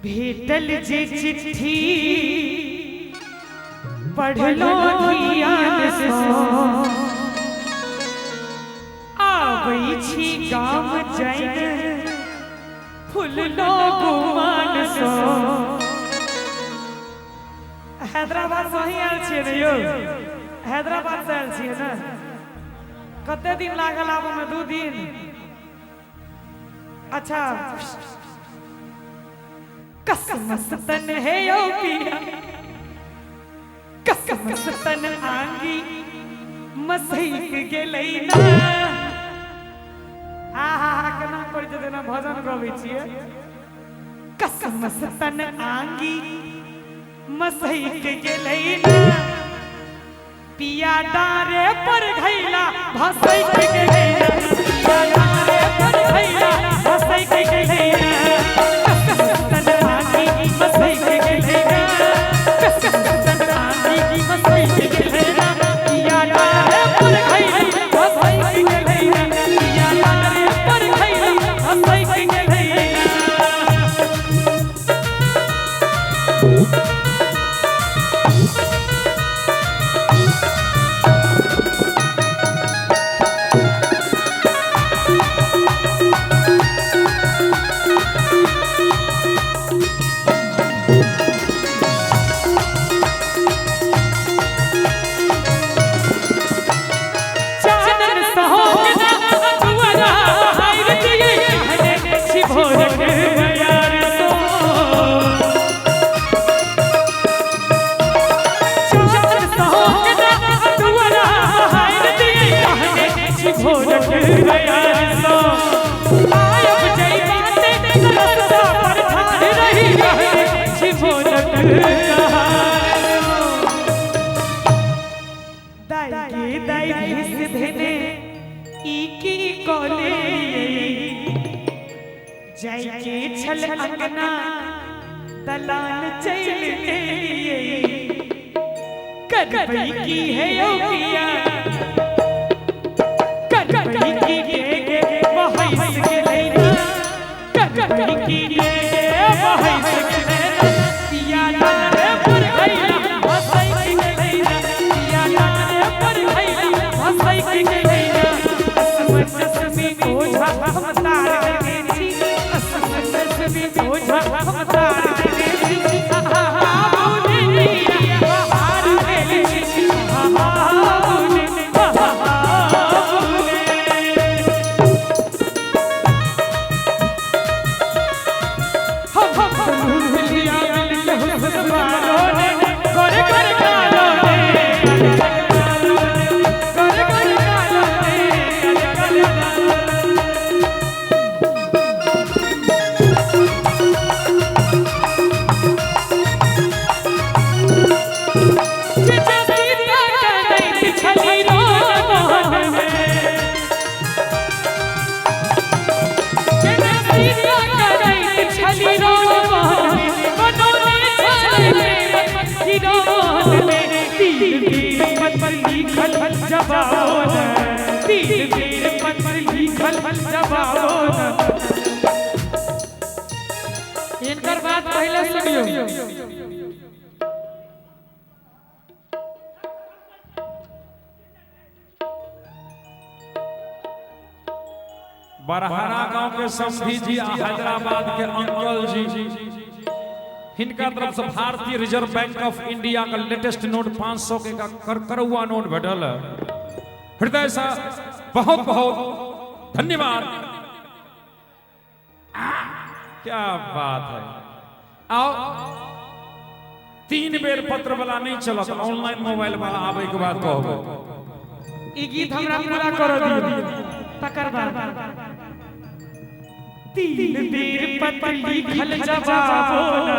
भेटल जे चिट्ठी पढ़लो ध्यान सँ, आबै छी गाम जैन फुललो गुमान सँ। हैदराबाद से ही आयल छियै ने यौ? हैदराबाद से आयल छियै ने? कते दिन लागल आबऽ में? 2 दिन। अच्छा, कसमस तन है यो पिया, कसमस तन आंगी मसैक गेलै ना। हा हा हा, केना करै छै जेना भजन गबै छियै। कसमस तन आंगी मसैक गेलै ना, पिया डारे पर घैला भसैक गेलै ना, पिया डारे पर घैला भसैक गेलै ना। कसमस तन आंगी मसैक गेलै ना, कसमस तन आंगी मसैक गेलै ना, पिया डारे पर घैला भसैक गेलै ना, पिया डारे पर घैला भसैक गेलै ना। चानन सहोगना दुआरा हाय दिए कहने छी भोरक यार सो। चानन सहोगना दुआरा हाय दिए कहने छी भोरक यार सो। आयब जई बाटे रस्ता पर ठाढ़ रही कहने छी भोरक कहार सो। दाई के दाई घिस धेने ई की कले, जाय के छल अंगना दलान चल एलिए। करबई की है यो पिया, करबई की डेगे बहैस गेलै ना, करबई की डेगे बहैस गेलै ना, पिया डारे पर घैला भसैक गेलै ना, पिया डारे पर घैला भसैक गेलै ना। असमंजस में ओझा हम तार देने छी, असमंजस में ओझा हम तार देने छी। आहा हा बोले पिया बहार भेल छी, आहा हा बोले, आहा हा बोले। हम भूलिया मिल हुस्न वालों ने, कर कर कालो ने, कर कर कालो ने, कर कर कालो ने। जे सीता कनैत छली रोन मोहन में, जे सीता कनैत छली रोन मोहन में, बनौने छल प्रेमक हिरोन में। तीन वीर पत्र लिखल जवाबो न, तीन वीर पत्र लिखल जवाबो न। इनकर बात पहले सुनियो। बरहरा गांव के समधी जी आ हैदराबाद के अंकल जी, हिनका तरफ से भारतीय रिजर्व बैंक ऑफ इंडिया का लेटेस्ट नोट 500 के का करकरुआ नोट भेटल है। हृदय से बहुत बहुत धन्यवाद। क्या बात है। आओ, 3 बेर पत्र वाला नहीं चलत, ऑनलाइन मोबाइल वाला आवे के बाद कहबो। ई गीत हमरा पूरा कर दियो तकर बाद। 3 बेर पत्र लिखल जवाबो न,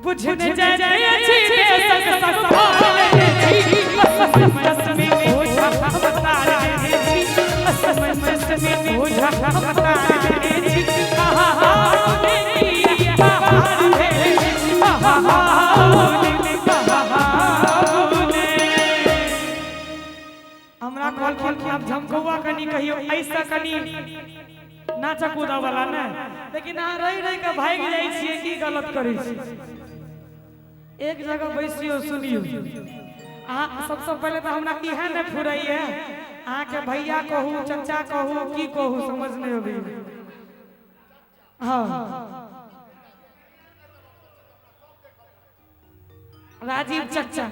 बुझने जाय अछि देशक संभाल छी, असमंजस में ओझा हम तार देने छी, असमंजस में ओझा हम तार देने छी। आहा हा बोले पिया बहार भेल छी, आहा हा बोले, आहा हा बोले। हमरा कहलखिन कि आब झमकौआ कनी कहियो, ऐसा कनी नाचक कूदऽ वाला ने, लेकिन अहाँ रहि रहि के भागि जाइ छियै। की गलत करै छी? एक जगह बैसियो, सुनियो। अहाँ सबसँ पहिले तऽ हमरा इएह नहि फुरैया, अहाँके भैया कहू, चचा कहू, की कहू, समझ नहि अबैया। हाँ, राजीव चचा।